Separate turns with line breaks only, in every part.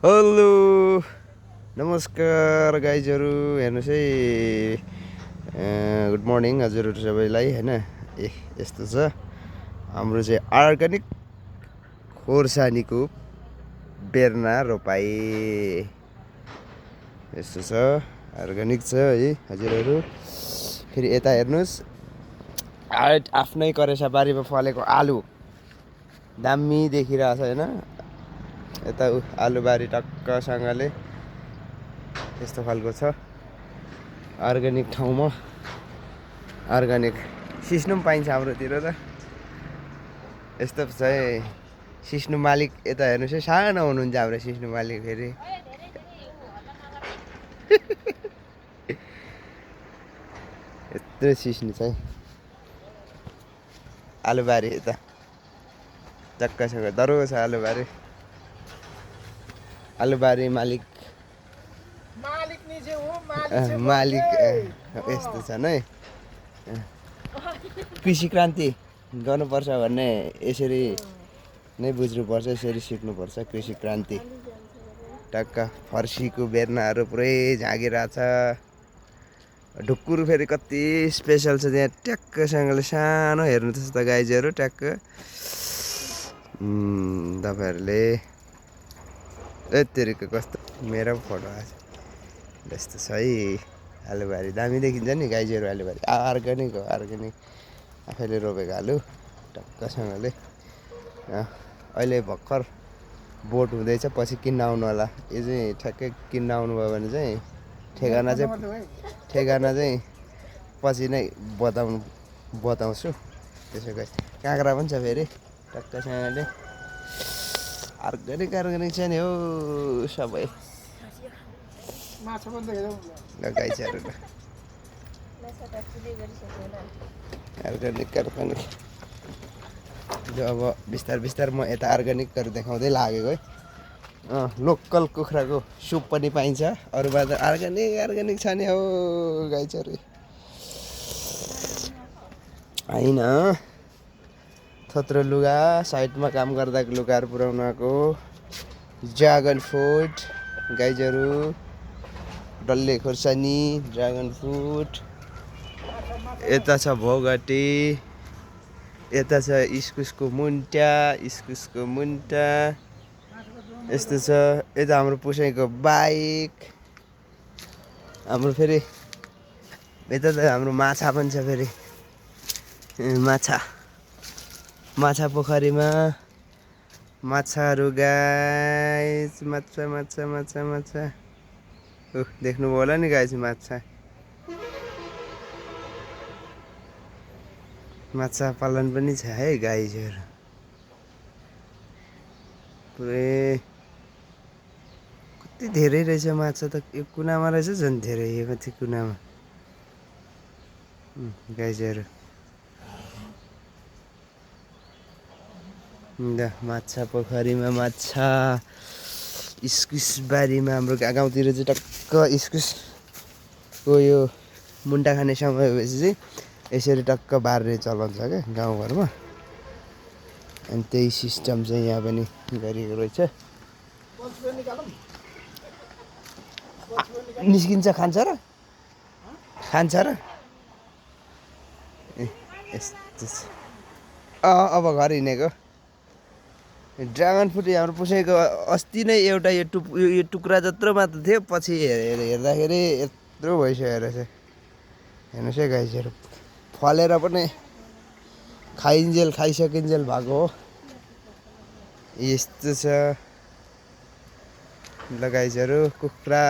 Hello नमस्कार गाइजहरू हेर्नुहोस् है गुड मर्निङ हजुरहरू सबैलाई होइन यस्तो छ हाम्रो चाहिँ अर्ग्यानिक खोर्सानीको बेर्ना रोपाई यस्तो छ अर्ग्यानिक छ है हजुरहरू। फेरि यता हेर्नुहोस् आफ्नै करेसा बारीमा फलेको आलु दामी देखिरहेछ होइन। यता आलुबारी टक्कसँगले यस्तो खालको छ अर्ग्यानिक ठाउँमा। अर्ग्यानिक सिस्नु पनि पाइन्छ हाम्रोतिर त यस्तो छ है। सिस्नु मालिक यता हेर्नुहोस् है सानो हुनुहुन्छ हाम्रो सिस्नु मालिक फेरि यत्रो सिस्नु छ है। आलुबारी यता टक्कसँग दह्रो छ आलुबारी। आलुबारी मालिक यस्तो छन् है। कृषि क्रान्ति गर्नुपर्छ भन्ने यसरी नै बुझ्नुपर्छ, यसरी सिक्नुपर्छ। कृषि क्रान्ति टक्क फर्सीको बेर्नाहरू पुरै झागिरहेछ। ढुक्कुर फेरि कति स्पेसल छ त्यहाँ ट्याक्कसँगले सानो हेर्नु त गाइजहरू ट्याक्क तपाईँहरूले यत्तिको कस्तो मेरो फोटो आएको छ यस्तो छ है। आलुबारी दामी देखिन्छ नि गाइजहरू। आलुबारी अर्ग्यानिक हो, अर्ग्यानिक आफैले रोपेको आलु टक्कसँगले। अहिले भर्खर बोट हुँदैछ, पछि किन्न आउनु होला। यो चाहिँ ठ्याक्कै किन्न आउनुभयो भने चाहिँ ठेगाना चाहिँ पछि नै बताउँछु। त्यसो गरी काँक्रा पनि छ फेरि टक्कसँगले। अर्ग्यानिक छ नि हो सबै गाइजहरू अर्ग्यानिक। अब बिस्तार म यता अर्ग्यानिकहरू देखाउँदै लागेको है। लोकल कुखुराको सुप पनि पाइन्छ। अरूमा त अर्ग्यानिक छ नि हो गाइजहरू होइन। थोत्रो लुगा साइडमा काम गर्दाको लुगाहरू पुऱ्याउनको ड्रागन फ्रुट गाइजहरू, डल्ले खोर्सानी, ड्रागन फ्रुट। यता छ भोगटी, यता छ इस्कुसको मुन्टा यस्तो छ। यता हाम्रो पुसैको बाइक। हाम्रो फेरि यता त हाम्रो माछा पनि छ फेरि माछा पोखरीमा माछाहरू गाइस। माछा देख्नुभयो होला नि गाइस। माछा पालन पनि छ है गाइजहरू। पुरै कति धेरै रहेछ माछा त। यो कुनामा रहेछ झन् धेरै, यो माथि कुनामा गाइजहरू। माछा पोखरीमा माछा। इस्कुस बारीमा हाम्रो गाउँतिर चाहिँ टक्क इस्कुसको यो मुन्टा खाने समय भएपछि चाहिँ यसरी टक्क बार्ने चलन छ क्या गाउँघरमा। अनि त्यही सिस्टम चाहिँ यहाँ पनि गरिएको रहेछ। निस्किन्छ खान्छ र यस्तो छ। अब घर हिँडेको ड्रागन फ्रुट हाम्रो पुसैको अस्ति नै एउटा यो टुक्रा जत्रो मात्र थियो। पछि हेर्दाखेरि यत्रो भइसक्यो रहेछ। हेर्नुहोस् है गाइजहरू, फलेर पनि खाइसकिन्जेल भएको हो। यस्तो छ ल गाइजहरू। कुखुरा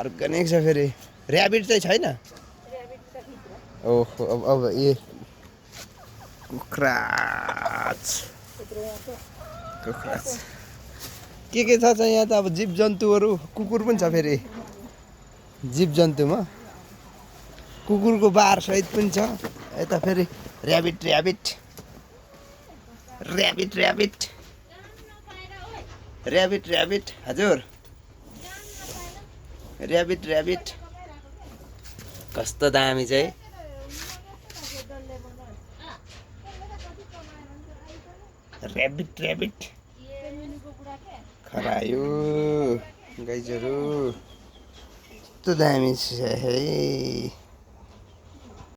अर्ग्यानिक छ फेरि। ऱ्याबिट चाहिँ छैन। ओहो अब ए कुखुरा के छ यहाँ त। अब जीव जन्तुहरू कुकुर पनि छ फेरि। जीव जन्तुमा कुकुरको बार सहित पनि छ। यता फेरि ऱ्याबिट हजुर। ऱ्याबिट कस्तो दामी चाहिँ। ऱ्याबिट खरायो गाइजहरू कस्तो दामी छ है